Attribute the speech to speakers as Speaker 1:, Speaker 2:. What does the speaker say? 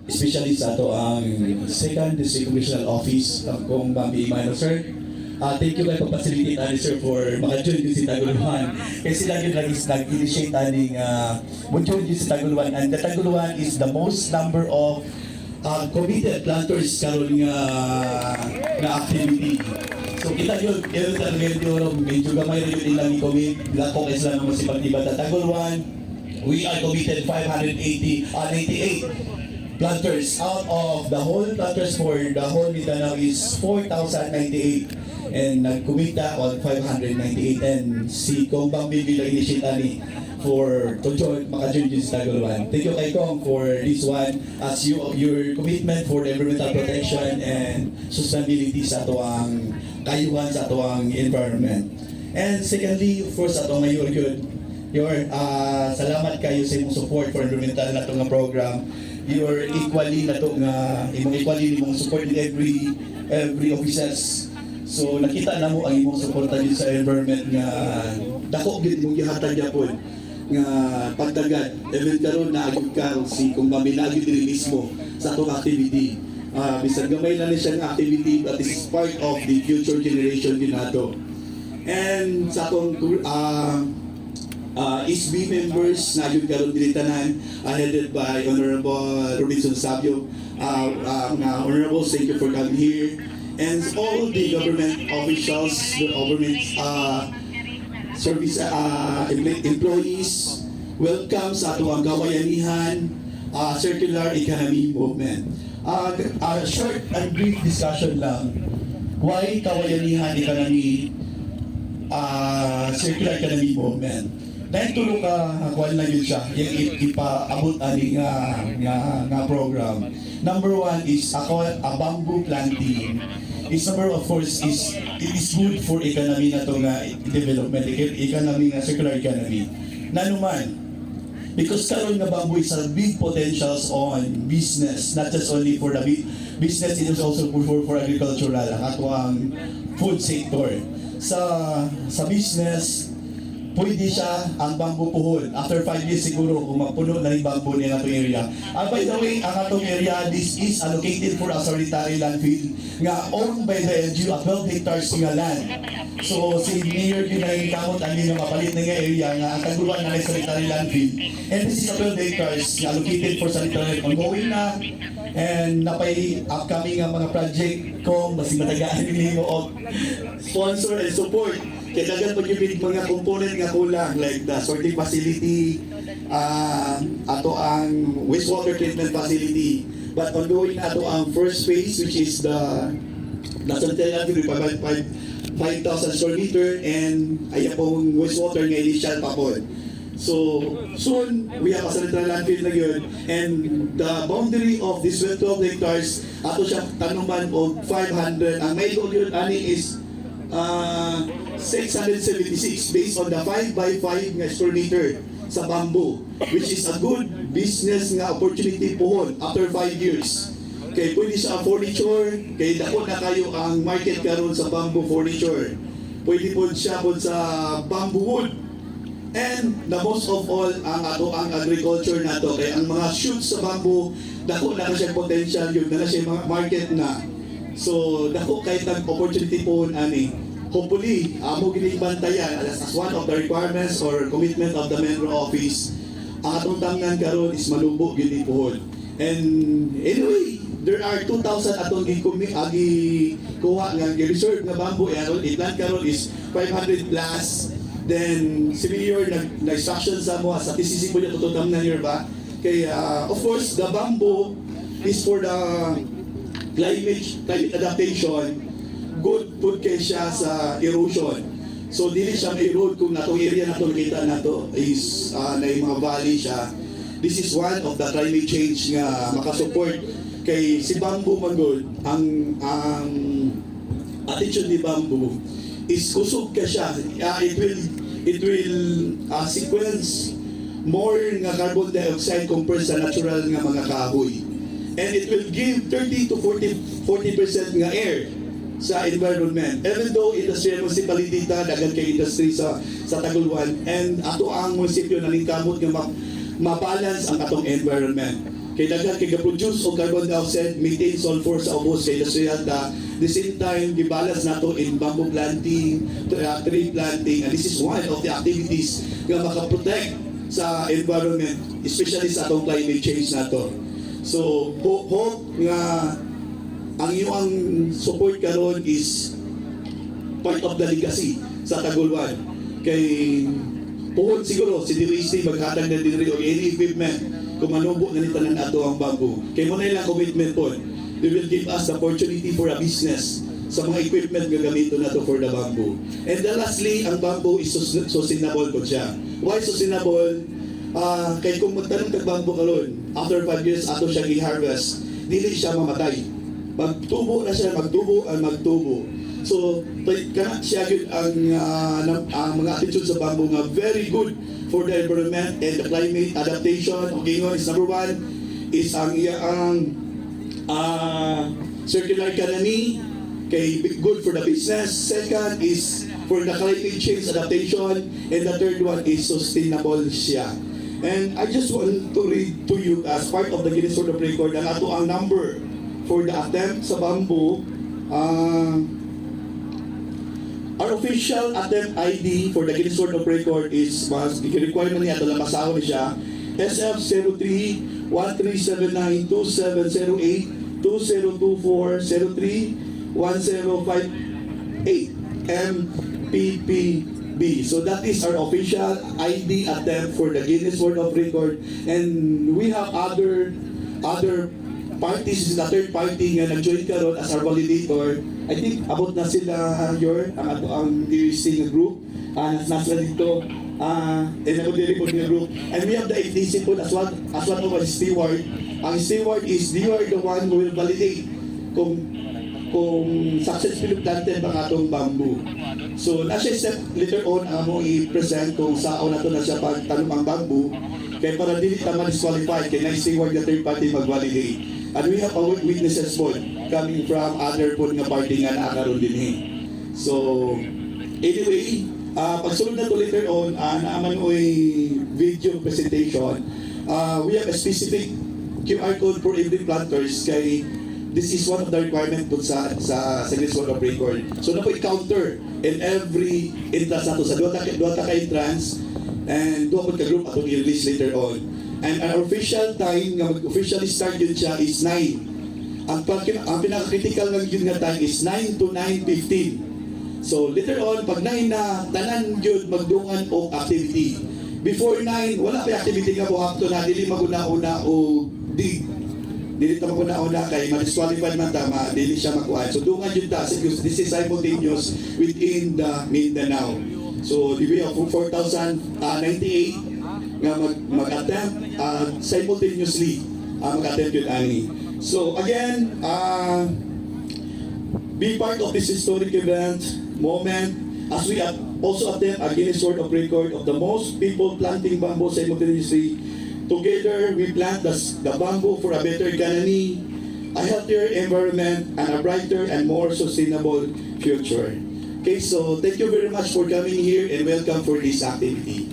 Speaker 1: Especially sa ato ang Second District Congressional Office, ang Cong Bambi Emano, sir. Thank you kay pag-facilitate ani, sir, for maka-join gyud si Taguluan. Kay sila gyud lagi nag-initiate aning mo-join gyud si Taguluan, and the Taguluan is the most number of committed planters karon nga activity. So kita yun, yun talaga yun, medyo gamay rin yun ilang i-commit, dako kay sila ng munisipalidad sa Taguluan. We are committed 580, 98 planters out of the whole planters for the whole Mindanao is 4,098 and nagkumita on 598, and si Cong Bambi bilang initiate ani for to join, maka-join din sa Taguluan. Thank you kay Cong for this one as your commitment for the environmental protection and sustainability sa atoang kayuhan, sa atoang environment. And secondly, of course, atong mayor gyud. Your salamat kayo sa imong support for environmental nato nga program. Your equally nato nga imong equally imong support in every offices. So nakita namo ang imong suporta din sa environment nga dako gyud imong gihatag gyapon nga pagdagad even karon na agud ka si kung naagi diri mismo sa atong activity. Bisan gamay lang ni siya nga activity, but this is part of the future generation din nato. And sa atong SB members na yun karon diri tanan, headed by Honorable Robinson Sabio. Nga honorables, thank you for coming here. And all the government officials, the government service employees, welcome sa ato ang Kabayanihan Circular Economy Movement. Short and brief discussion lang. Why Kabayanihan Economy Circular Economy Movement? Dahil tulo ka kuan lang yun siya, yung ipaabot ani nga program. Number one is ako a bamboo planting. Is number, of course, is it is good for economy na to nga development, economy nga circular economy. Nanuman, because karon nga bamboo is a big potentials on business, not just only for the business, it is also for agricultural, ang ato ang food sector. Sa business, pwede siya ang bamboo puhon. After 5 years siguro, kung mapuno na rin bamboo niya atong area. By the way, ang atong area, this is allocated for a solitary landfill nga owned by the LGU at 12 hectares nga land. So si Mayor yun na yung kamot ani nga mapalit na nga area nga ang Taguluan na sanitary landfill. And this is a 12 hectares nga allocated for sanitary, ongoing na and napay upcoming nga mga project kung basig matagaan nimo og sponsor and support kay daghan pag yung mga component nga kulang like the sorting facility, ato ang wastewater treatment facility, but ongoing ato ang first phase, which is the sanitary landfill with 5,000 square meter and ay pong wastewater nga initial pa po. So soon we have a sanitary landfill na yun, and the boundary of this 12 hectares ato siya tanuman og 500. Ang may yun ani is 676 based on the 5 by 5 nga square meter sa bamboo, which is a good business nga opportunity pohon after 5 years kay pwede siya furniture, kay dako na kayo ang market karon sa bamboo furniture. Pwede po siya po sa bamboo wood. And the most of all, ang ato ang agriculture nato kay ang mga shoots sa bamboo, dako na siya potential yun na siya mga market na. So dako kay tag opportunity po ani. Hopefully amo gini bantayan as one of the requirements or commitment of the member office. Ang atong tamnan karon is malubo gyud ni puhon. And anyway, there are 2,000 atong gikumi agi kuha nga gi-reserve nga bamboo eh, aron i-plant karon is 500 plus. Then si Mayor nag instruction sa mo sa TCC po niya tututam na niyo ba kay of course the bamboo is for the climate adaptation. Good pud kay siya sa erosion, so dili siya ma-erode. Kung natong area nato nakita nato is na yung mga valley siya. This is one of the climate change nga makasupport kay si bamboo magod ang attention ni bamboo is kusog ka siya. It will sequence more nga carbon dioxide compared sa natural nga mga kahoy, and it will give 30 to 40% nga air sa environment. Even though industrial municipality ta, daghan kay industry sa Taguluan, and ato ang munisipyo naningkamot nga ma-balance ang atong environment. Kay daghan kay ga-produce og carbon dioxide, methane, sulfur sa ubos kay industrial ta. The same time, gibalance nato in bamboo planting, tree planting, and this is one of the activities nga makaprotect sa environment, especially sa atong climate change nato. So, hope nga ang iyong support karon is part of the legacy sa Tagoloan. Kay puhon siguro si DOST maghatag na dinhi og any equipment kung manubo na ni tanan ato ang bamboo. Kay mao na ilang commitment po. They will give us the opportunity for a business sa mga equipment nga gamiton nato for the bamboo. And then lastly, ang bamboo is sustainable po siya. Why sustainable? Kay kung magtanom kag bamboo karon, after 5 years ato siya i-harvest, dili siya mamatay. Magtubo na siya, magtubo ang magtubo. So, kana siya gyud ang mga attitude sa bamboo nga very good for the environment and the climate adaptation. Okay, ingon is number one is ang iyang circular economy kay good for the business. Second is for the climate change adaptation, and the third one is sustainable siya. And I just want to read to you as part of the Guinness World of Record ang ato ang number for the attempt sa bamboo. Our official attempt ID for the Guinness World of Record is mas requirement niya ito lang masahon siya, SF03 1379 2708 2024 03 1058 MPPB. So that is our official ID attempt for the Guinness World of Record, and we have other parties, the third party nga nag-join karon as our validator. I think abot na sila your ang ato ang DUC nga group. Nasa dito and ako diri po nga group. And we have the FDC po as one of our steward. Ang steward is you are the one who will validate kung successfully planted ang atong bamboo. So, na siya step later on ang among i-present kung saan nato na siya pagtanom ang bamboo kay para dili ta ma-disqualify kay na steward nga third party mag-validate. And we have our witnesses po coming from other po nga party nga naa karon dinhi. So, anyway, pagsunod na to later on, naaman oy video presentation. We have a specific QR code for every planters kay this is one of the requirement po sa Guinness World of Record. So na po counter in every entrance nato sa duha ta ka entrance and duha po ka group atong i-release later on. And our official time nga mag-officially start yun siya is 9. Ang pinaka-critical nga yun nga time is 9 to 9:15. So later on, pag 9 na, tanan yun magdungan og activity. Before 9, wala pa activity nga buhak to na dili maguna-una o dig. Dili ta maguna-una kay ma-disqualified man ta, ma, dili siya makuha. So dungan yun ta, because this is simultaneous within the Mindanao. So di we have 4,098 nga mag-attempt simultaneously mag-attempt yun ani. So again, be part of this historic event, moment, as we also attempt a Guinness World of Record of the most people planting bamboo simultaneously. Together, we plant the bamboo for a better economy, a healthier environment, and a brighter and more sustainable future. Okay, so thank you very much for coming here and welcome for this activity.